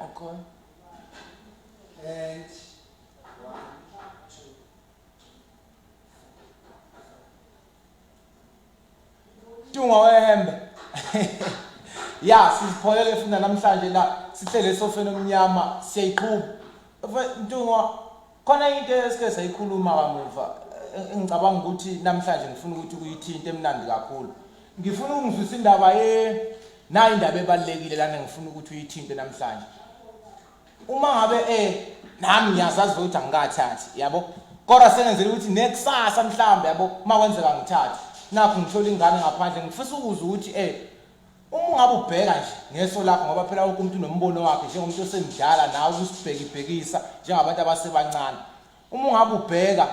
Okay. And 1 2. Tunga wehembe. Ya, sizipholele funda namhlanje la sihlele esofeni omnyama siyayiqhuba. Ntungwa khona into esike sayikhuluma kamuva engicabanga ukuthi namhlanje ngifuna ukuthi uyithinte emnandi kakhulu. Ngifuna ukungizwisa indaba ye nayi indaba ebalekile lana ngifuna ukuthi uyithinte namhlanje. Uma ngabe eh nami ngiyazazi ukuthi angikathathi yabo kodwa sengenzela ukuthi nekusasa mhlambe yabo uma kwenzeka ngithathe nakho ngithola ingane ngaphandle ngifisa ukuzwa ukuthi eh uma ungabe ubheka nje ngeso lakho ngoba phela wonke umuntu unombono wakhe njengomuntu osemdala nawe ukusibhekibhekisa njengabantu abasebancane Uma ungabe ubheka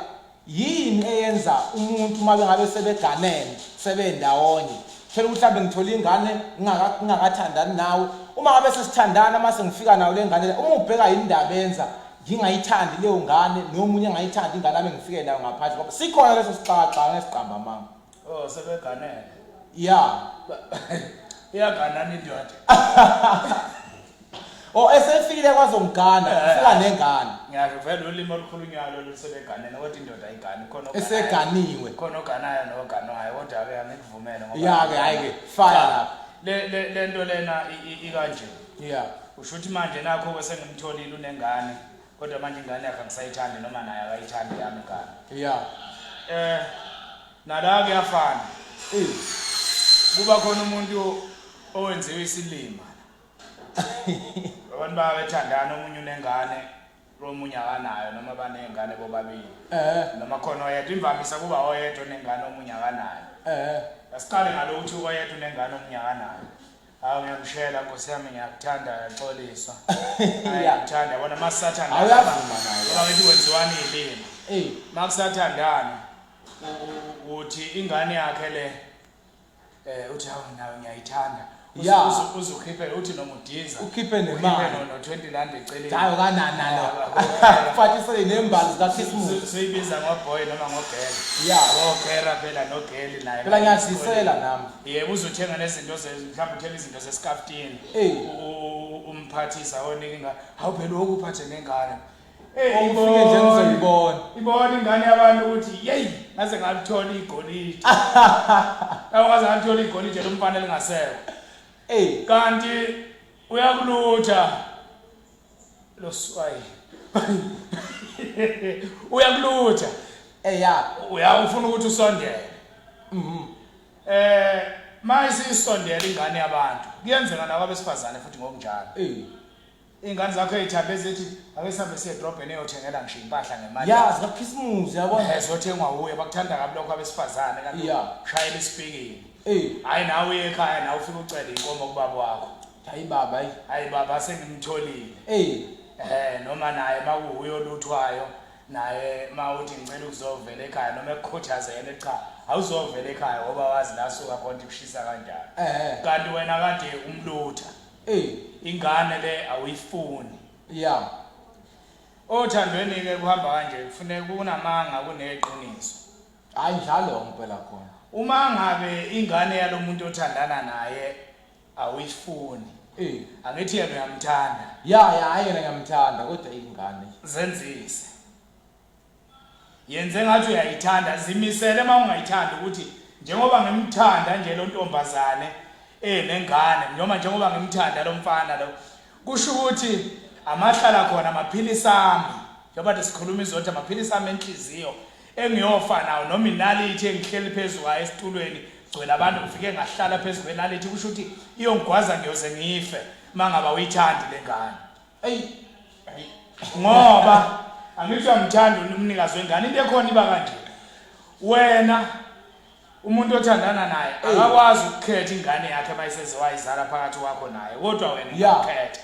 yini eyenza umuntu uma bengabe sebeganene sebendawonye thola ukuthi mhlawumbe ngithola ingane ngingakathandani nawe uma ngabe sesithandana uma sengifika nayo le ngane uma ubheka yini indaba enza ngingayithandi leyo ngane nomunye engayithandi ingane ame ngifike nayo ngaphandle ngoba sikhona leso sixakaxaka ngesiqamba amanga. Oh sebeganene. Yeah. Iyaganana indoda. Oh esefikile kwazongigana, eh. ufika nengane. Ngiyasho vele ulimi olukhulunywayo lolu sebeganene kodwa indoda ayigani khona eseganiwe. Khona oganayo noganwayo kodwa ke angikuvumele ngoba. Yeah ke hayi ke fire lapha. Le le lento lena ikanje. Yeah. Usho ukuthi manje nakho ke sengimtholile unengane. Kodwa manje ingane yakhe angisayithandi noma naye akayithandi yami ingane. Yeah. Eh nala kuyafana. Eh. Kuba khona umuntu owenziwe isilima. Abantu bayabethandana omunye unengane omunye akanayo noma banengane bobabili. Eh. Noma khona oyedwa imvamisa kuba oyedwa onengane omunye akanayo. Eh. Asiqale ngalokuthi oyedwa unengane omunye akanayo. Hawu ngiyamshela nkosi yami ngiyakuthanda yaxolisa. Ngiyakuthanda yabona masathandana. Awuyavuma naye. Ngoba ngithi kwenziwani yilima. Eh. Makusathandana uthi ingane yakhe le eh uthi hawu nawe ngiyayithanda. Ya. Uzukhiphe uthi noma udiza. Ukhiphe nemali. No 20 rand eceleni. Hayi kanana lo. Fatisele nembali zikaKhisimusi. Suyibiza ngoboy noma ngogirl. Ya. Ogera phela nogirl naye. Phela ngiyadlisela nami. Yebo uzothenga nezinto ze mhlawumbe uthenga izinto zesikafutini. Eh. Umphathisa onika ingane. Hawu phela ukuphathe nengane. Eh ufike nje ngizoyibona. Ibona ingane yabantu ukuthi yeyi ngaze ngalithola igolide. Awu ngaze ngalithola igolide lomfana lingasekho. Eh kanti uyakulutha lo swayi. Uyakulutha. Eh ya. Uyawufuna ukuthi usondele. Mhm. Eh mayisisondela ingane yabantu kuyenzeka nakwabesifazane futhi ngokunjalo. Eh. Ingane zakho ezithambe zithi ake sihambe siye edrobheni eyothengela ngisho impahla ngemali. Ya zikaKhisimusi yabona. Eh zothengwa uye bakuthanda kabi lokho abesifazane kanti ushayela isipikini. Eh. Hayi nawe uye ekhaya nawe ufike ucele inkomo kubaba wakho. Hayi baba hayi. Hayi baba sengimtholile. Eh. Eh noma naye makuwuye oluthwayo naye mawuthi ngicela ukuzovela ekhaya noma ekukhuthaze yena cha awuzovela ekhaya ngoba wazi la suka khona kushisa kanjani. Eh. Kanti wena kade umlutha. Eh. Ingane le awuyifuni. Yeah. Othandweni ke kuhamba kanje kufuneka kunamanga kuneqiniso. Hayi njalo ngempela khona. Uma ngabe ingane yalomuntu othandana naye awuyifuni. Eh. Angithi yena uyamthanda. Ya ya hayi yena ngiyamthanda kodwa ingane. Zenzise. Yenze ngathi uyayithanda zimisele uma ungayithandi ukuthi njengoba ngimthanda nje lo ntombazane enengane noma njengoba ngimthanda lo mfana lo kusho ukuthi amahlala khona amaphilisi ami njengoba nje sikhuluma izothi amaphilisi ami enhliziyo engiyofa nawo noma inalithi engihleli phezu kwayo esitulweni gcwele abantu ngifike ngahlala phezu kwenalithi kusho ukuthi iyongigwaza ngiyoze ngife uma ngaba uyithandi le ngane. Eyi ngoba angithi uyamthanda umnikazi wengane into ekhona iba kanje wena umuntu othandana naye akakwazi ukukhetha ingane yakhe mayiseze wayizala phakathi kwakho naye kodwa wena uyakhetha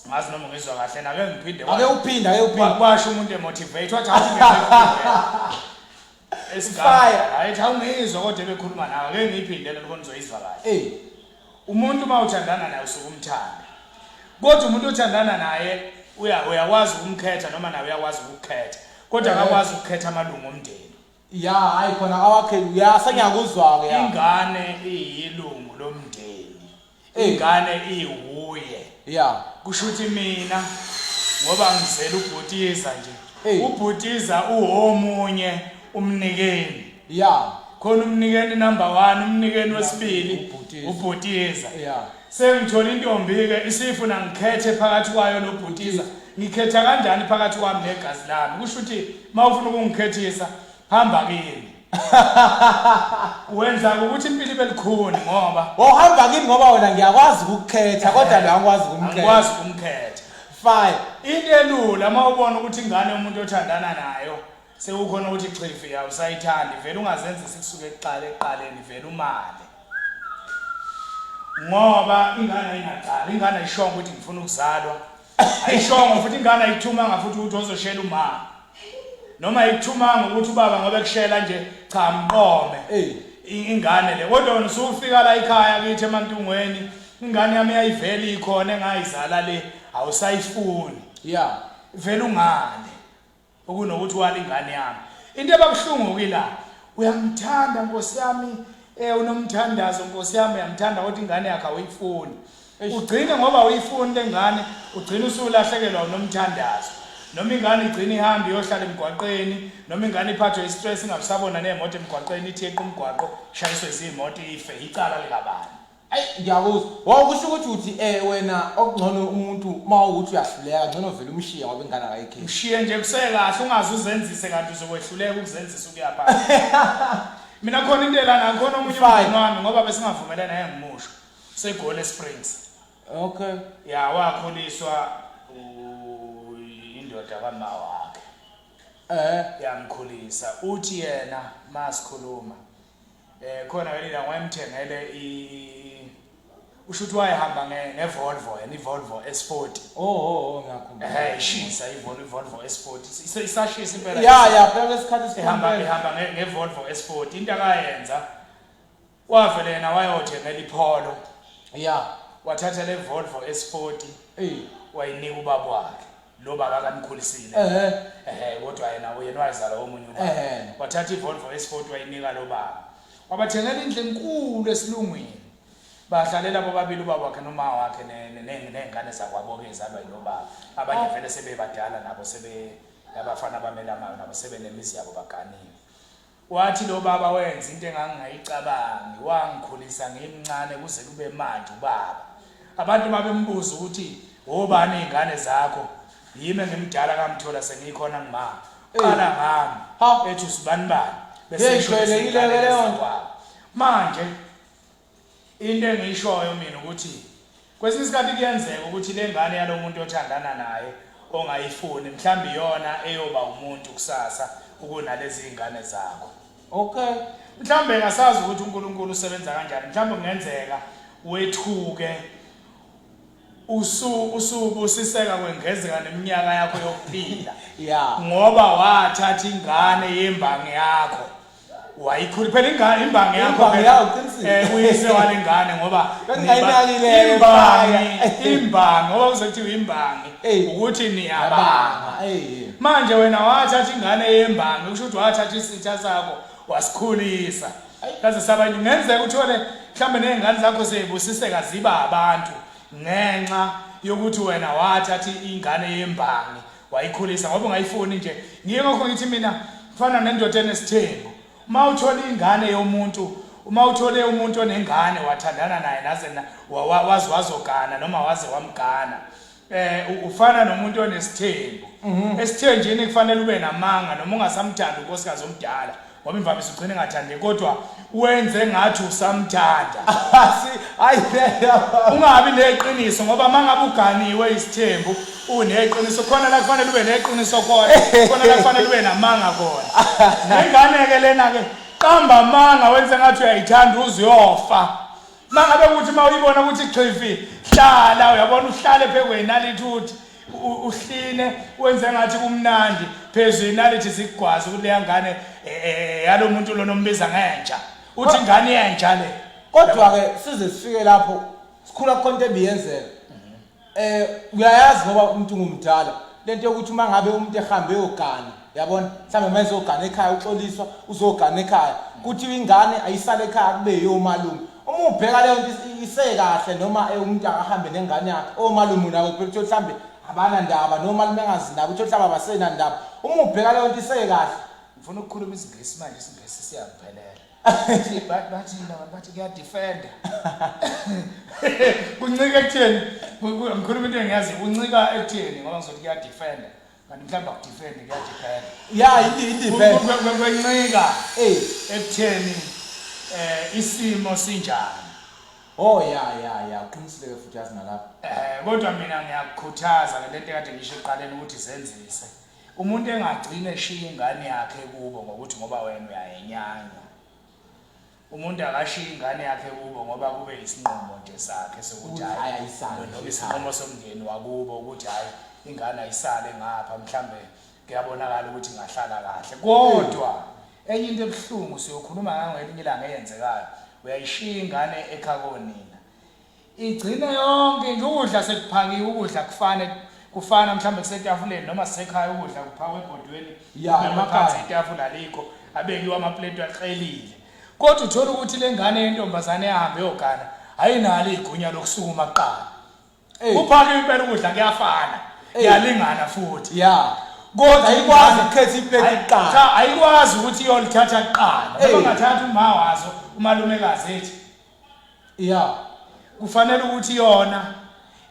ngazi noma ngizwa kahle nake ngiphinde ake uphinde ake uphinde kwasho umuntu emotivate wathi athi Fire. Hayi cha ungizwa kodwa ebekhuluma nawe ake ngiyiphindele lokho nizoyizwa kahle. Eh. Umuntu uma uthandana naye usuke umthanda. Kodwa umuntu othandana naye uya uyakwazi ukumkhetha noma naye uyakwazi ukukhetha. Kodwa akakwazi ukukhetha amalungu omndeni. Ya hayi khona awakhe ya sengiyakuzwa ke ya. Ingane iyilungu lomndeni. Ingane iwuye. Yeah. Kusho ukuthi mina ngoba ngizela ubhutiza nje. Hey. Ubhutiza uwomunye umnikeni. Yeah. Khona umnikeni number 1, umnikeni wesibili Ubhutiza. ubhutiza. Yeah. Sengithola intombi ke isifuna ngikhethe phakathi kwayo nobhutiza. Ngikhetha kanjani phakathi kwami negazi lami? Kusho ukuthi mawufuna ukungikhethisa hamba kimi. Wenza ukuthi impilo ibe lukhuni ngoba Wawuhamba kimi ngoba wena ngiyakwazi ukukhetha kodwa lo angikwazi ukumkhetha. Angikwazi ukumkhetha. Fine. Into elula uma ubona ukuthi ingane yomuntu othandana nayo sekukhona ukuthi chifi awusayithandi vele ungazenzisi kusuke ekuqala ekuqaleni vele umale. Ngoba ingane ayinacala, ingane ayishongo ukuthi ngifuna ukuzalwa. Ayishongo futhi ingane ayithumanga futhi ukuthi ozoshela umama. Noma ayikuthumanga ukuthi ubaba ngoba ekushela nje cha mqome. Ey. Ingane le kodwa wena usufika la ekhaya kithi emantungweni ingane yami yayivele ikhona engayizala le awusayifuni. Yeah. Vele ungale okunokuthi wale ingane yami. Into ebabuhlungu ke la uyamthanda Nkosi yami unomthandazo Nkosi yami uyamthanda kodwa ingane yakhe awuyifuni. Ugcine ngoba uyifuni lengane ugcine usulahlekelwa unomthandazo. Noma ingane igcine ihambe iyohlala emgwaqeni noma ingane iphathwe istress ingabusabona nemoto emgwaqeni ithi yeqa umgwaqo ishayiswe zimoto ife icala likabani. Ayi ngiyakuzwa. Wawukusho ukuthi uthi wena okungcono umuntu uma ukuthi uyahluleka ngcono vele umshiye ngoba ingane akayikhethi. Mshiye nje kusekahle ungaze uzenzise kanti uzokwehluleka ukuzenzisa ukuya phambili. Mina khona into elana khona omunye Fine. umngani wami ngoba besingavumelene naye ngimusho. Segoli Springs. Okay. Ya wakhuliswa indoda kama wakhe. Yamkhulisa uthi yena masikhuluma khona ke la wayemthengele i usho ukuthi wayehamba nge-Volvo yena i-Volvo S40. Oh ngiyakhumbula. Ishisa i-Volvo S40. Isashisa impela. Ya ya phela lesikhathi Ihamba ihamba nge-Volvo S40. Into akayenza wavele yena wayothengela iPolo. Yeah. Wathatha le Volvo S40. Wayinika ubaba wakhe. Lo baba akamkhulisile. Kodwa yena uyena wayezala omunye ubaba. Wathatha iVolvo S40 wayinika lo baba. Wabathengela indlu enkulu esilungwini. Bahlalela bobabili ubaba wakhe noma wakhe nezingane zakwabo ke ezalwa yilo baba. Abanye vele sebebadala nabo sebe abafana bamelamayo nabo sebenemizi yabo baganile. Wathi lo baba wenza into engangingayicabangi, wangikhulisa ngimncane kuze kube manje ubaba. Abantu babembuza ukuthi obani izingane zakho, yimi engimdala kamthola sengikhona ngima. Qala ngami ethi usibani bani bese esho Yejwayelekile ke leyo nto. Manje into engiyishoyo mina ukuthi kwesinye isikhathi kuyenzeka ukuthi le ngane yalomuntu othandana naye ongayifuni mhlawumbe iyona eyoba umuntu kusasa ukunalezi ingane zakho. Okay. Mhlawumbe ngasazi ukuthi uNkulunkulu usebenza kanjani. Mhlawumbe kungenzeka wethuke usubusiseka kwengezeka neminyaka yakho yokuphila. Yeah. Ngoba wathatha ingane yembangi yakho. Wayikhula phela ingane imbangi yakho Imbangi phela. yakho, uqinisile. Uyise walengane ngoba Bengingayinaki leyo imbangi imbangi ngoba kuzothiwa imbangi ukuthi niyabanga. Manje wena wathatha ingane yembangi kusho ukuthi wathatha isitha sakho wasikhulisa. Kaze saba ngenzeka uthole mhlambe nezingane zakho sezibusiseka ziba abantu ngenxa yokuthi wena wathatha ingane yembangi wayikhulisa ngoba ungayifuni nje. Ngiyengakho ngithi mina kufana nendoda enesithembu. Uma uthola ingane yomuntu, uma uthole umuntu onengane wathandana naye naze waze wazogana noma waze wamgana, ufana nomuntu onesithembu. Esithenjini kufanele ube namanga noma ungasamthandi unkosikazi omdala ngoba imvamisa ugcina engathandeki kodwa wenze ngathi usamthanda. Ungabi neqiniso ngoba mangabe uganiwe isithembu uneqiniso khona la kufanele ube neqiniso khona, khona la kufanele ube namanga khona. Nengane ke lena ke qamba amanga wenze ngathi uyayithanda uziyofa. Mangabe ukuthi mawuyibona ukuthi chifi hlala uyabona uhlale phekwenalithi uthi uhline wenze ngathi kumnandi phezulu inalithi zikugwaza ukuthi leya ngane yalomuntu lona ombiza ngentsha uthi ingane yentsha le. Kodwa ke size sifike lapho sikhula khona into ebiyenzeka. Uyayazi ngoba umuntu ngumdala lento yokuthi uma ngabe umuntu ehambe eyogana yabona mhlawumbe uma ezogana ekhaya uxoliswa uzogana ekhaya kuthi ingane ayisale ekhaya kube yomalume. Uma ubheka leyo nto isekahle noma umuntu akahambe nengane yakhe, omalume nabo phela uthole mhlambe abanandaba noma malume engazi nabo uthole mhlambe abasenandaba. Uma ubheka leyo nto isekahle. Ngifuna ukukhuluma isiNgisi manje isiNgisi siyangiphelela. Bathi abantu bathi kuyadefenda. Kuncika ekutheni ngikhuluma into engiyazi kuncika ekutheni ngoba ngizothi kuyadefenda. Kanti mhlawumbe akudefendi kuyadependa. Ya independ. Kwencika ekutheni isimo sinjani. Oh ya ya ya uqinisile ke futhi yazi nalapho. Kodwa mina ngiyakukhuthaza ke lento ekade ngisho ekuqaleni ukuthi zenzise. Umuntu engagcina eshiya ingane yakhe kubo ngokuthi ngoba wena uyayenyanya. Umuntu akashiye ingane yakhe kubo ngoba kube yisinqumo nje sakhe sokuthi hhayi ayisale noma isinqumo somndeni wakubo ukuthi hhayi ingane ayisale ngapha mhlambe kuyabonakala ukuthi ingahlala kahle kodwa enye into ebuhlungu siyokhuluma ngayo ngelinye ilanga eyenzekayo uyayishiya ingane ekhakonina Igcine yonke nje ukudla sekuphakiwe ukudla kufane kufana mhlawumbe kusetafuleni noma sisekhaya ukudla kuphakwe ebhodweni Ya, kubekwe emakhaya. phansi itafula alikho abekiwe amapleti aklelile kodwa uthola ukuthi le ngane yentombazane ehambe yogana ayinalo igunya lokusukuma kuqala Ey. kuphakiwe impela ukudla kuyafana Ey. kuyalingana futhi Ya. kodwa Ayikwazi ingane- ukukhetha ipleti Ayi- kuqala. Cha, ayikwazi ukuthi iyolithatha kuqala Ey. noma ngathatha uma wazo umalumekazi ethi Yeah. Kufanele ukuthi yona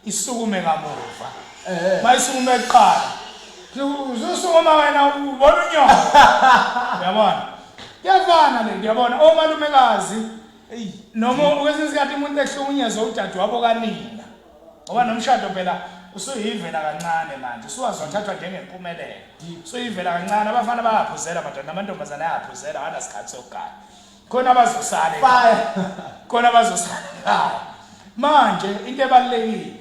isukume kamuva. Eh. Mayisukume kuqala. Uzusukuma wena ubona unyoko. Uyabona? Kuyafana le uyabona omalumekazi Ey. noma kwesinye isikhathi umuntu ehlukunyezwa udadewabo kanina. Ngoba nomshado phela usuyivela kancane manje usuwazi wathathwa njengempumelelo. Usuyivela kancane abafana bayaphuzela madoda namantombazane ayaphuzela awanasikhathi sokugana. Khona abazosala ekhaya. Fire. Khona abazosala ekhaya. Manje into ebalulekile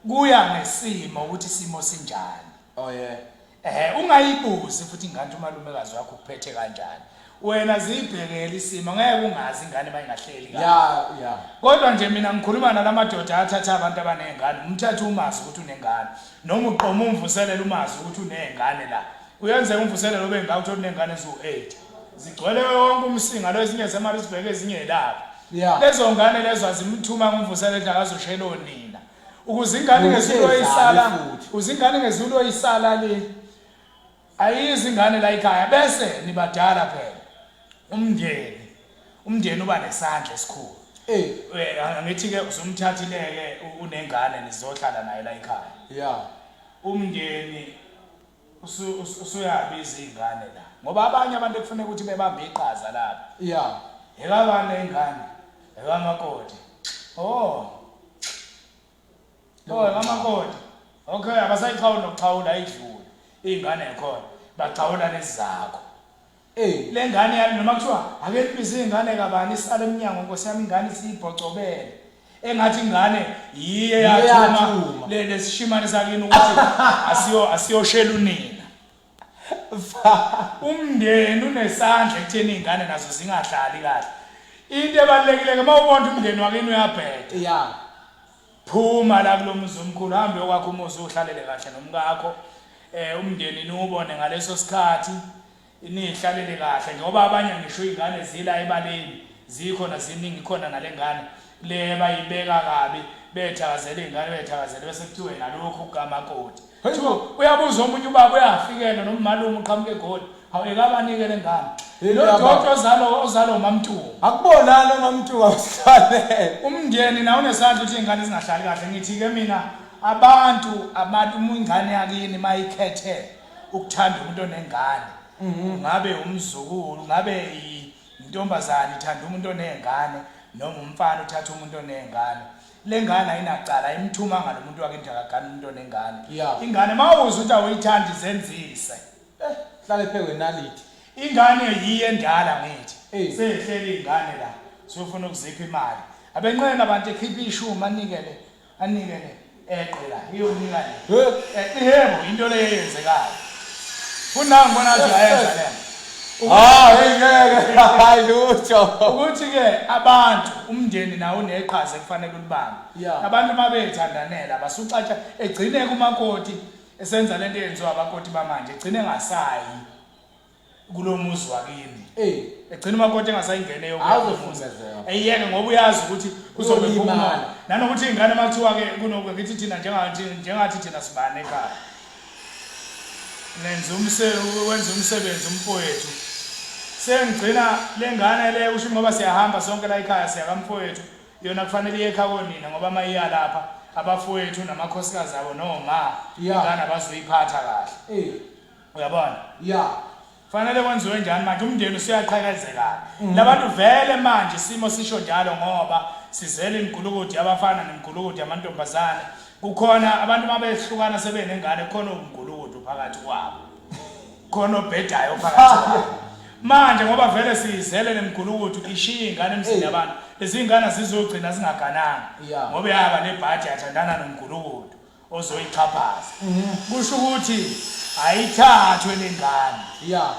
kuya ngesimo ukuthi isimo sinjani. Oh yeah. Ungayibuzi futhi ingane umalumekazi wakho ukuphethe kanjani. Wena zibhekele isimo ngeke ungazi ingane mayingahleli kahle. Yeah, yeah. Kodwa nje mina ngikhuluma nalamadoda athatha abantu abanezingane, umthathe umazi ukuthi unengane noma uqoma umvuselele umazi ukuthi unezingane la. Kuyenzeka umvuselelo ube ngaka uthole unengane eziwu-8. Zigcwele wonke umsinga lo ezinye zeMaritzburg ezinye lapha. Yeah. Lezo ngane lezo azimthuma ngumvuselelo ukuthi akazoshela onina. Ukuze ingane Ngokuthi ngezulu ezale oyisala, futhi. ukuze ingane ngezulu oyisala le. Ayizi ingane la ekhaya bese nibadala phela. Umndeni, umndeni uba nesandla esikhulu. Eh. Angithi ke uzumthathile ke unengane nizohlala naye la ekhaya. Yeah. Umndeni usuyabiza izingane la ngoba abanye abantu ekufuneka ukuthi bebambe iqhaza lapha. Yeah. Ekabani lengane? Ekamakoti. Oh. Oh, ekamakoti. Okay, abasayixhawuli nokuxhawula ayidlule. Izingane ekhona baxhawula lezi zakho. Eh. Le ngane yami noma kuthiwa ake nibize ingane kabani isale emnyango Nkosi yami ingane isibhocobele. Engathi ingane yiye yathuma le lesishimane sakini ukuthi asiyo asiyoshela unina. Umndeni unesandla ekutheni izingane nazo zingahlali kahle. Into ebalulekile ke mawubona umndeni wakini uyabheda. Yeah. Phuma la kulomuzi omkhulu hambe okwakho umuzi uhlalele kahle nomkakho. Umndeni niwubone ngaleso sikhathi nihlalele kahle njengoba abanye ngisho izingane zila ebaleni zikhona ziningi khona nalengane le bayibeka kabi bethakazela izingane bethakazela bese kuthiwe nalokhu kukamakoti. Hayibo. Uyabuza omunye ubaba uyafikela nomalume uqhamuka eGoli. Hawu ekabanike lengane. Yini Lo yaba? doti ozalo ozalo uMamntungu. Akubonani uMamntungu awuhlalele. Umndeni nawo unesandla ukuthi izingane zingahlali kahle. Ngithi ke mina abantu abantu uma ingane yakini mayikhethe ukuthanda umuntu onengane. Ngabe umzukulu, ngabe intombazane ithanda umuntu onengane noma umfana uthatha umuntu onengane. Lengane ayinacala ayimthumanga lo muntu wakhe akagani umuntu onengane. Yeah. Ingane mawuza ukuthi awuyithandi zenzise. Hlale phekwe naliti. Ingane yiye endala ngithi. Eh. Sehleli ingane la. Sofuna ukuzipha imali. Abenqena abantu ekhipha ishumi anikele anikele eqe la iyonika le. He. Yebo into le eyenzekayo. Funa ngibona ukuthi ayenza le. Ah, hey ngeke. Hayi lutho. Ukuthi ke abantu umndeni nawo uneqhaza ekufanele ulibambe. Yeah. Abantu mabethandanela basucatsha egcine kumakoti esenza lento eyenziwa abakoti bamanje egcine engasayi. Kulomuzi wakini. Eh. Egcina umakoti engasayingene yokuya kulomuzi. Awuzohlukumezeka. Eyeke ngoba uyazi ukuthi kuzobe Uyolimala. kukhona. Nanokuthi ingane makuthiwa ke kunoku ngithi thina njengathi njengathi thina sibane ekhaya. Nenza umse wenza umsebenzi umfowethu. Sengigcina lengane le usho ngoba siyahamba sonke la ekhaya siya kamfowethu. Yona kufanele iye ekhaya konina ngoba uma iya lapha abafowethu namakhosikazi abo noma ingane abazoyiphatha kahle. Eh. Uyabona? Yeah. Fanele kwenziwe njani manje umndeni usuyaqhekezeka. Labantu vele manje isimo sisho njalo ngoba sizele imigulukudu yabafana nemigulukudu yamantombazane. Kukhona abantu mabehlukana sebenengane kukhona umgulukudu phakathi kwabo. Khona obhedayo phakathi kwabo. Manje ngoba vele sizele nemigulukudu ishiya ingane emzini yabantu. Lezi ngane zizogcina zingagananga. Ngoba yaba nebhadi yathandana nomgulukudu. Ozoyixhaphaza kusho ukuthi ayithathwe lengane. Yeah.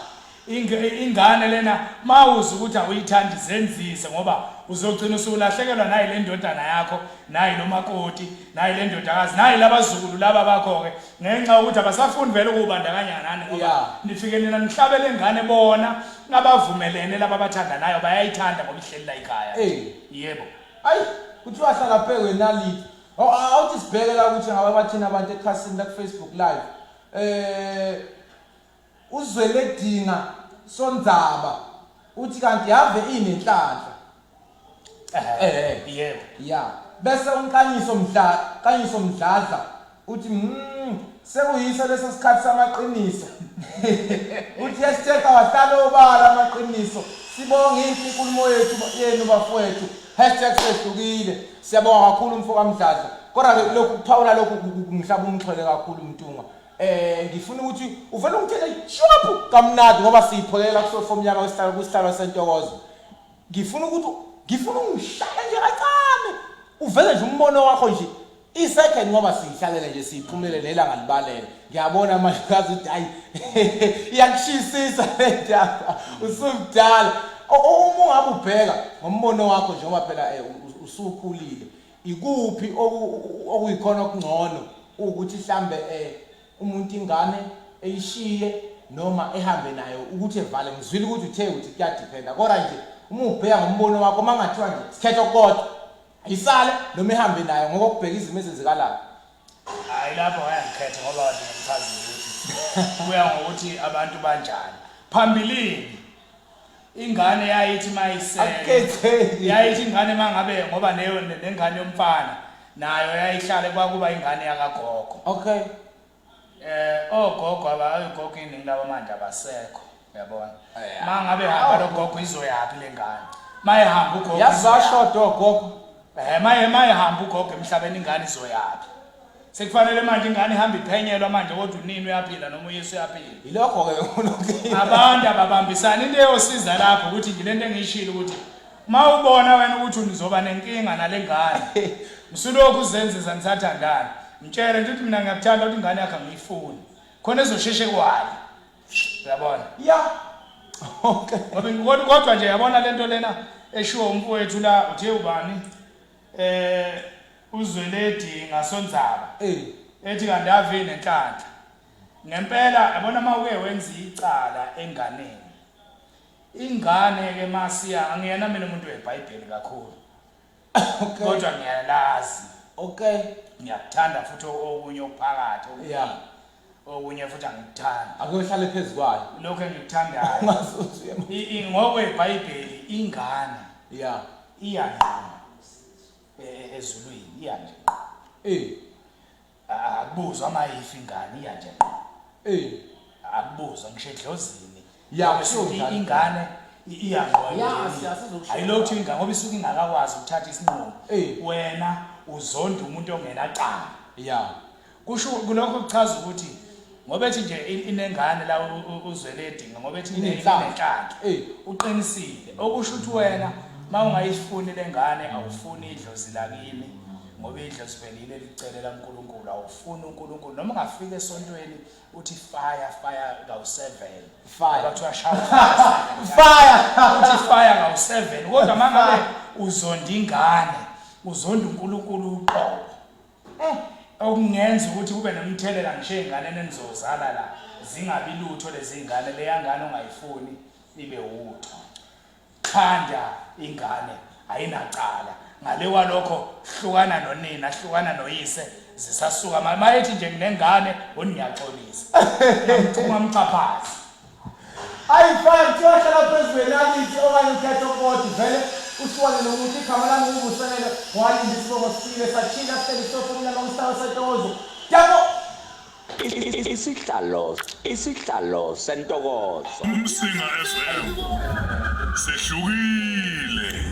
Ingane lena mawuza ukuthi awuyithandi zenzise ngoba uzogcina usulahlekelwa nayi le ndodana yakho nayi lo makoti nayi le ndodakazi nayi labazukulu laba bakho-ke ngenxa yokuthi abasafuni vele ukubandakanya nani ngoba nifike nina nihlabe le ngane bona abavumelene laba abathandanayo bayayithanda ngoba ihleli la ekhaya. Yebo. Ayi kuthiwa hlala phekwe naliti. Awuthi sibheke la ukuthi ngabe bathini abantu ekhasini la ku-Facebook live. Eh uZweledinga Sondzaba uthi kanti yave inenhlanhla. Eh yebo. Yeah. Bese uNkanyiso Mdla Nkanyiso Mdladla uthi sekuyiso leso sikhathi samaqiniso. Uthi yesithetha wahlala obala amaqiniso. Sibonge inhle inkulumo yethu yenu bafowethu. #sehlukile. Siyabonga kakhulu mfo kaMdladla. Kodwa ke lokhu kuphawula lokhu kungihlaba umxhwele kakhulu Mntungwa. Ngifuna ukuthi uvele ungitshele shwapu kamnandi ngoba siyipholela kusofa omnyama kwesihlalo kusihlalo sentokozo. Ngifuna ukuthi ngifuna ungishaya nje kancane. Uveze nje umbono wakho nje i-second ngoba siyihlalele nje siyiphumele nelanga libalele. Ngiyabona manje kazi ukuthi hayi iyakushisisa le ndaba usumdala. Uma ungabe ubheka ngombono wakho njengoba phela usukhulile ikuphi okuyikhona okungcono ukuthi mhlambe umuntu ingane eyishiye noma ehambe nayo ukuthi evale? Ngizwile ukuthi uthe uthi kuyadependa, kodwa nje uma ubheka ngombono wakho uma ngathiwa nje sikhetho kodwa ayisale noma ehambe nayo ngokubheka izimo ezenzekalayo. Hayi lapho ngiyangikhetha ngoba kade ngichazile ukuthi kuya ngokuthi abantu banjani. Phambilini ingane yayithi mayisele Akukhetheki. yayithi ingane mangabe ngoba leyo nengane yomfana nayo yayihlale kwakuba ingane yakagogo. Okay. Ogogo abagogo iningi labo manje abasekho uyabona. Mangabe hamba lo gogo izoyapi lengane. Mayehamba ugogo. Yazi bashoda ogogo. Mayehamba ugogo emhlabeni ingane izoyapi. Sekufanele manje ingane ihamba iphenyelwa manje kodwa unini uyaphila noma uYesu uyaphila. Yilokho ke kulokhu. Abantu ababambisana into eyosiza lapho ukuthi nje lento engiyishilo ukuthi mawubona wena ukuthi unizoba nenkinga nalengane. Msulokhu uzenzisa nisathandana. Mtshele nje ukuthi mina ngiyakuthanda ukuthi ingane yakhe angiyifuni. Khona ezosheshe kwayo. Uyabona? Yeah. Okay. Ngoba kodwa nje yabona lento lena eshiwo umfowethu la uthe ubani? Uzweledi ngasondzaba. Ethi kanti ave nenhlanhla. Ngempela yabona mawuke wenza icala enganeni. Ingane ke masiya angiyena mina umuntu weBhayibheli kakhulu. Okay. Kodwa ngiyalazi. Okay. Ngiyakuthanda futhi okunye okuphakathi. Yeah. Okunye futhi angikuthandi. Akuyohlale phezukwayo. Lokho engikuthandayo. Ungasuthi NgokweBhayibheli ingane. Yeah. Iyanquma ezulwini iya nje. Akubuzwa mayifa ingane iya nje. Akubuzwa ngisho edlozini. Ya, ingane iyanqoba. Ayilokhu ingane ngoba isuke ingakakwazi ukuthatha isinqumo. Wena uzonda umuntu ongenacala. Yeah. Kusho kulokho kuchaza ukuthi ngoba ethi nje inengane la uzweledinga ngoba ethi inenhlanhla. Uqinisile. Okusho ukuthi wena mawungayifuni lengane awufuni idlozi lakini ngoba idlozi velile licelela uNkulunkulu awufuni uNkulunkulu noma ungafika esontweni uthi fire fire kawu7 fire kuthiwa shaya fire uthi fire kawu7 kodwa mangabe uzonda ingane uzonda uNkulunkulu uqobo. Okungenza ukuthi kube nomthelela ngisho ey'nganeni enizozala la. Zingabi lutho lezi ngane, leya ngane ongayifuni ibe utho. Thanda ingane ayinacala. Ngale kwalokho hlukana nonina, hlukana noyise zisasuka. Mayethi nje nginengane, ngiyaxolisa. Ngiyamthuma mxhaphazi. Ayi fine, kuthiwa hlala phezu kwenalithi okanye ukhethe okoti vele uhlukane nomuntu. Igama lami nguVuselelo Walinda isibongo sifile sachila sihleli sofa omnyama kusihlalo sentokozo. Dabo! Isihlalo isihlalo sentokozo. Umsinga FM sehlukile.